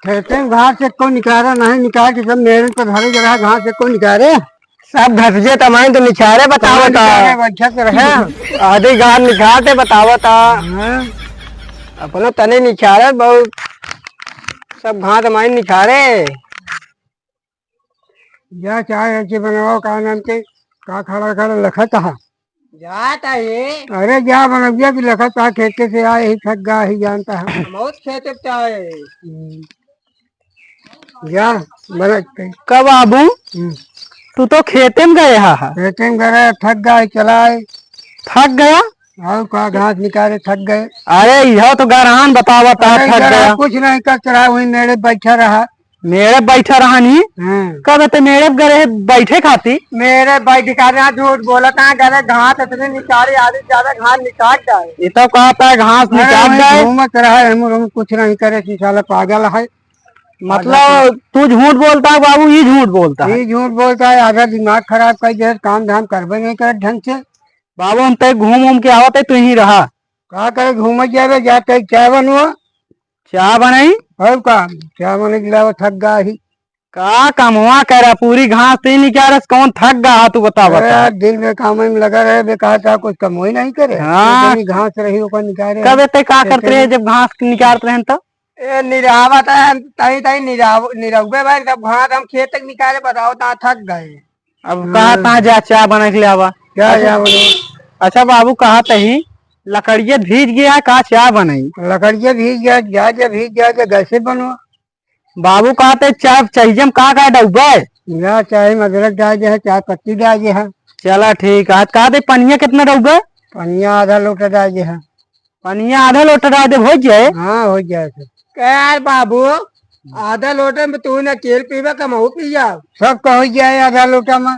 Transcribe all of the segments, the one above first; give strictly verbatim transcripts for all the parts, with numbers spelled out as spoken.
खेते में घास से कोई निकारा नहीं, निकाल के सब मेरे पर धरे जरा घास से कोई निकारे। सब घसिये तमाइन तो निछारे बतावत कौन निकारे, है। बैठत रहे। आधी घास निछारते बतावत है। हाँ। अपना तने निछारे बहुत, सब घास तमाइन निछारे। जा चाय ऐसे बनाओ, का नाम के, का खड़ा खड़ा लखत है। जात है। अरे जा बनौजा भी लखत है, खेते से आए ही थक गा ही जानता है। बहुत खेते पे आए। हम्म। जा, बरस पे। का बाबू? हम्म। तू तो खेते में गए हा, हा। खेते में गए, थक गए, चलाए। थक गया? और का, घास निकाले, थक गए। अरे, यह तो गरहान बतावत है, अरे, थक गरहान गया। कुछ नहीं करत रहा, वही मेड़े बैठा रहा। मेड़े बैठा रहा नहीं? हाँ। कब ते मेड़े गए बैठे खाती? मेड़े बैठ का रहा, झूठ बोलत है, गए घास इतने निकाले, आदमी ज्यादा घास निकाल जाए। ये तो कहता है घास अरे, निकाल वही जाए। घूमत रहा, हम, हम कुछ नहीं करे, कि साला पागल है। मतलब, तू झूठ बोलता है बाबू, ये झूठ बोलता है। ये झूठ बोलता है, आधा दिमाग खराब कर दे, काम धाम करबे नहीं करत ढंग से। बाबू, हम तय घूम घूम के आवत है, तू यहीं रहा। का करे, घूमत जाबे, जा तय चाय बनवा। चाय बनाई? और का, चाय बने के लावा, थक गा ही। का कमवा करा, पूरी घास तीन निकालस, कौन थक गा, तू बता, अरे बता। यार, दिन में काम में लगा रहे, बेकार था, कुछ कमो ही नहीं करे। हाँ। इतनी घास रही, ओकर निकाले। कब एते का करते रहे, जब घास निकालत रहे तो? ए, निरावत है, तई, तई निराव-, निरहुए भाई, तब घास हम खेत तक निकाले, बताओ, ता थक गए। अब हाँ। कहा ता जा, चाय बना के ले आवा। क्या अच्छा, चाय बने? अच्छा बाबू, कहा तही लकड़िया भीज गया, का चाय बनाई? लकड़िया भीज गया, जा, जा भीज गया, जा गैसे बनवा। बाबू कहा ते चाय चाहिए, हम का, का डउबे? जा, चाय में अदरक डाल दे है, चाय पत्ती डाल दे है। चला ठीक है, आज कहा ते पनिया कितना डउबे? पनिया आधा लोटा डाल दे है। पनिया आधा लोटा डाल दे, हो जाए? हाँ, हो जाए फिर। का यार बाबू, आधा लोटा में तू ना तेल पीबा, कमाऊ पी जाओ। सब का हो जाए आधा लोटा में।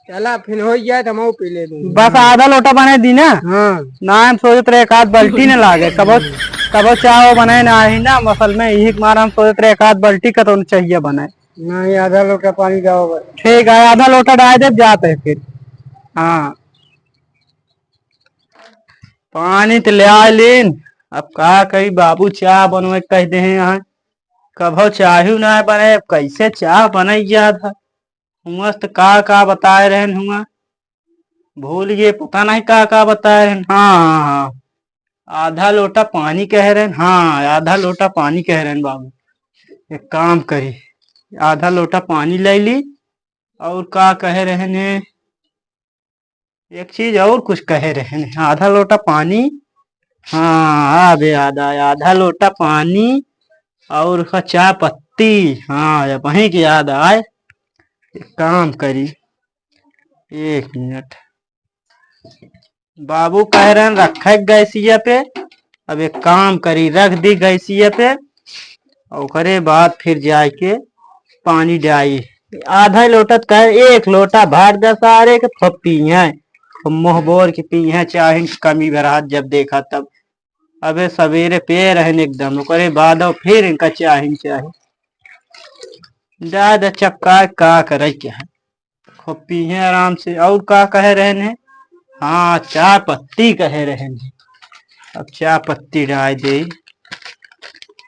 चला, फिर हो जाए तो हम पी ले दूँ। बस आधा लोटा बनाए दी ना। हाँ। ना, हम सोचत रहे एक आध बाल्टी न लागे, कबो, कबो चाय बनाए ना ही ना, मसल में यही मारा हम सोचत रहे एक आध बाल्टी का तो चाहिए बनाए। नहीं, आधा लोटा पानी डालो बस। ठीक है, आधा लोटा डाल दे, जाते हैं फिर। हाँ। पानी तो ले आ लेन, अब का करी, बाबू चाय बनवे कह दे हैं यहाँ, कभो चाय ना बने, अब कैसे चाय बनैया था। हुआं से तो का का बताए रहन हुआं, भूल गए, पता नहीं का का बताए रहन। हाँ, हाँ, हाँ, आधा लोटा पानी कहे रहन। हाँ, आधा लोटा पानी कहे रहन बाबू। एक काम करी, आधा लोटा पानी ले ली। और का कहे रहन है, एक चीज और कुछ कहे रहन है, आधा लोटा पानी। हाँ, अब याद आया, आधा लोटा पानी और का चाय पत्ती। हाँ, अब वहीं के याद आए। एक काम करी, एक मिनट। बाबू कह रहन रखे गैसिया पे, अब एक काम करी, रख दी गैसिया पे, ओकरे बाद फिर जाए के पानी डाई। आधा लोटा त कहे, एक लोटा भर दे सारे के, खूब पीहे, खूब मुँह बोर के पीहे, चाहिन कमी बरात जब देखा तब। अबे सवेरे पे रहन एकदम, ओकरे बाद अब फिर इनका चाहिन चाही। दादा चक्का का करे के है, खूब पीहे आराम से। और का कहे रहन है? हाँ, चाय पत्ती कहे रहन है। अब चाय पत्ती डाल दे,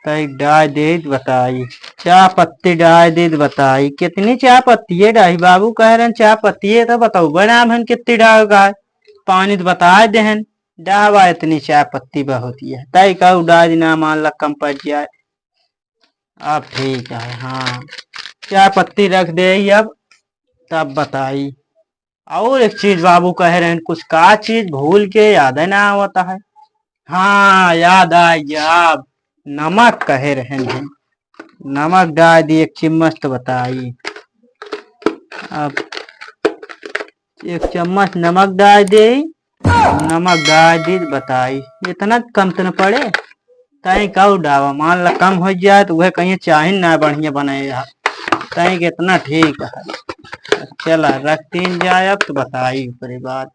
तई डाल दे बताई, चाय पत्ती डाल दे बताई, कितनी चाय पत्ती है डाही? बाबू कह रहन चाय पत्ती है तो बताओ, बना हम कितनी डाल का है? पानी तो बता देहन, डावा इतनी चाय पत्ती बहुत ही है, तई का डाल देना, मान ला कम पड़ जाए। अब ठीक है, हाँ, चाय पत्ती रख दे ही अब, तब बताई। और एक चीज बाबू कहे रहन, कुछ का चीज भूल के याद ना आवता है। हाँ, याद आ गया, अब नमक कहे रहन है, नमक डाल दी एक चम्मच तो बताई। अब एक चम्मच नमक डाल दे, नमक डाल दी तो बताई, इतना कम तो न पड़े, तय का डावा, मान ला कम हो जाए तो वह कहीं चाही ना बढ़िया बने यार, तय के इतना ठीक है। चला रख तीन जाए, अब तो बताई ओकरे बाद।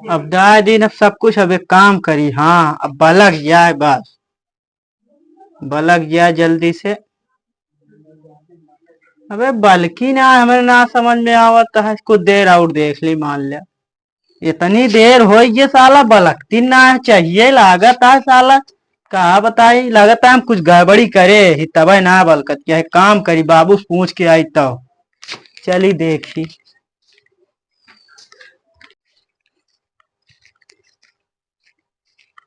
अब डाल दी ना सब कुछ, अब एक काम करी, हाँ, अब बलक जाए बस। बलक गया जल्दी से। अबे बलकी ना, हमें ना समझ में आवत है, कुछ देर और देख ली, मान लिया। इतनी देर हो गई साला, बलकती ना है, चाहिए लागत है साला। का बताई, लगत है हम कुछ गड़बड़ी करे ही, तबे ना बलकत के है। काम करी, बाबू से पूछ के आई तो। चली देखी।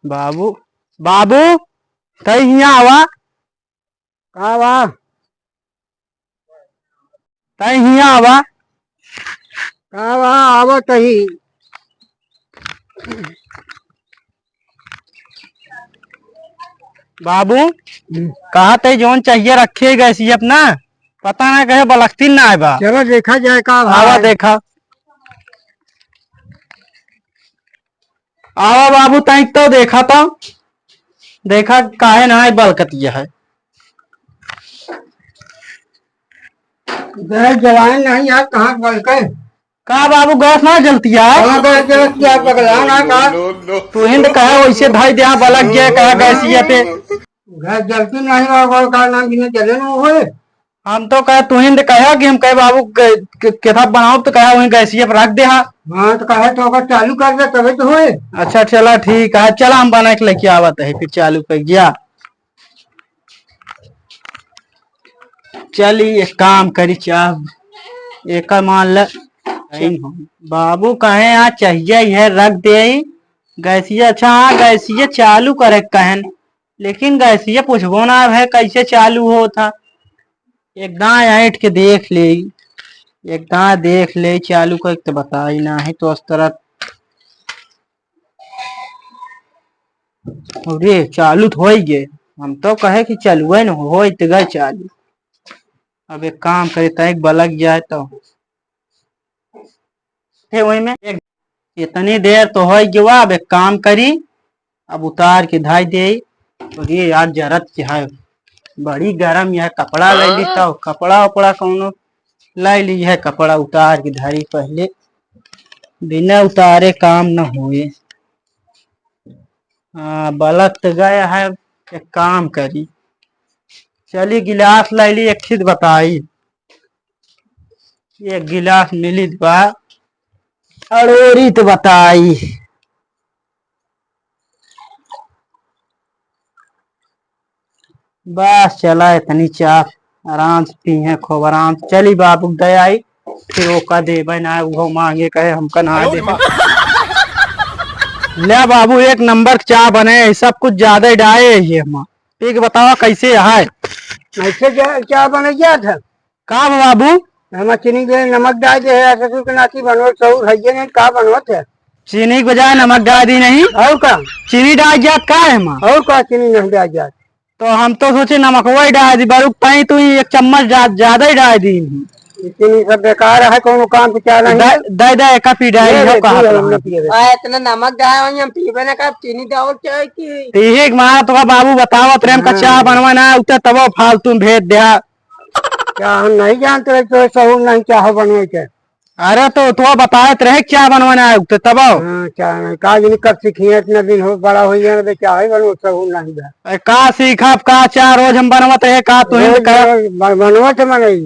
बाबू, बाबू, तई हियाँ आवा। का बा? तई हियाँ आवा। का बा? आवत ही। बाबू, हम्म। कहा तई जौन चाहिए रखे गैसियप ना, पता ना कहे बलकती ना आए बा। चलो देखा जाए का आवा भाई। देखा। आवा बाबू, तैं तो देखा तो, देखा काहे ना है बलकतिया है। गैस जलाए नहीं यार, कहाँ बलके? का बाबू, गैस ना जलतिया है? कहाँ गैस जलतिया है, पगला ना का? तू हिंद कहे वैसे धाई दे, हाँ, बलक गया, कहा गैसिया पे। गैस जलती नहीं बा, का नाम बिना जले ना होए। हम तो कहे, तुहिन तो कहा कि हम कहे बाबू के, के, केथा बनाओ, तो कहा वहीं गैसिया पर रख दे हा। हाँ, तो कहे तो ओकर चालू कर दे, तबे तो होए। अच्छा, चला ठीक है, चला हम बना के लेके आवत है, फिर चालू कर गया। चली एक काम करी, चाह एक मान ले। बाबू कहे यहाँ चाहिए, यह रख दे गैसिया। अच्छा हाँ, गैसिया चालू करे कहन, लेकिन गैसिया पूछबो ना है कैसे चालू होत है। एक दाएं ऐंठ के देख ले, एक दाएं देख ले, चालू करके तो बताई ना है तो उस तरह। अरे चालू तो हो ही गए, हम तो कहे कि चालू है ना, हो तो गए चालू। अब एक काम करे, तैं बलक जाए तो थे वही में एक, इतनी देर तो हो गया, अब एक काम करी, अब उतार के धाई दे। तो ये यार जरत के है, बड़ी गरम यह कपड़ा ले ली, तो कपड़ा उपड़ा कौनो ले ली, यह कपड़ा उतार के धारी पहले, बिना उतारे काम न हुए। हाँ, बलक तो गया है, एक काम करी, चली गिलास ले ली, एक चीज बताई, एक गिलास मिलित बा, अड़ोरी तो बताई। बस चला, इतनी चाह आराम से पीहे, खूब आराम से। चली बाबू दे आई, फिर ओका देबे ना, वो मांगे कहे हमका ना दे। ले बाबू, एक नंबर के चाह बने, सब कुछ ज्यादा डाए है ये हम। पी के बतावा कैसे है। ऐसे क्या, क्या बने गया था? का बा बाबू? हम चीनी के नमक डाल दे है, ससुर के नाती बनवत सहूर है ये नहीं, का बनवत है? चीनी के बजाय नमक डाल दी नहीं? और का? चीनी डाल जात का है माँ? और का चीनी नहीं डाल जात? तो हम तो सोचे नमकवा ही डाल दी, बारू ताई तू ही एक चम्मच जा-, ज्यादा ही डाल दी। चीनी सब बेकार है, कोनो काम के क्या नहीं है। दे, दे, दे, एक पी डाल ले, ले, कहा तू हम ना पिए। आ, इतना नमक डाल, हम पीबे ना कर, चीनी डाल क्या है कि? ठीक माँ, तो बाबू बतावत रहे, हमका हाँ। चाह बनवा ना, उतर तब फालतू में भेज दे। क्या हम नहीं जानते रहे तो सहूर नहीं चाह बनवे के? अरे तो, तो बतावत रहे क्या बनवाना है तो तब आओ। हाँ, चाह नहीं, का जाने कब सीखिए, इतना दिन हो, बड़ा हो गया ना, चाह ही बनवे सहूर नहीं बा। अरे का सीखब, का चाह रोज हम बनवत रहे, का तुहिन रोज कहा, रोज ब-, बनवत मनई।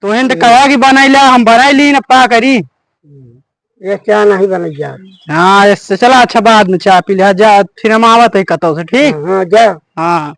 तुहिन हम्म। कहा कि बनाई ला, हम बनाई ली ना, का करी? हम्म। ये चाह नहीं बनई जा। हाँ, इससे चला, अच्छा बाद में चाह पी ले, जा, फिर हम आवत है कतौ से, ठीक? हाँ, हाँ, जा। हाँ।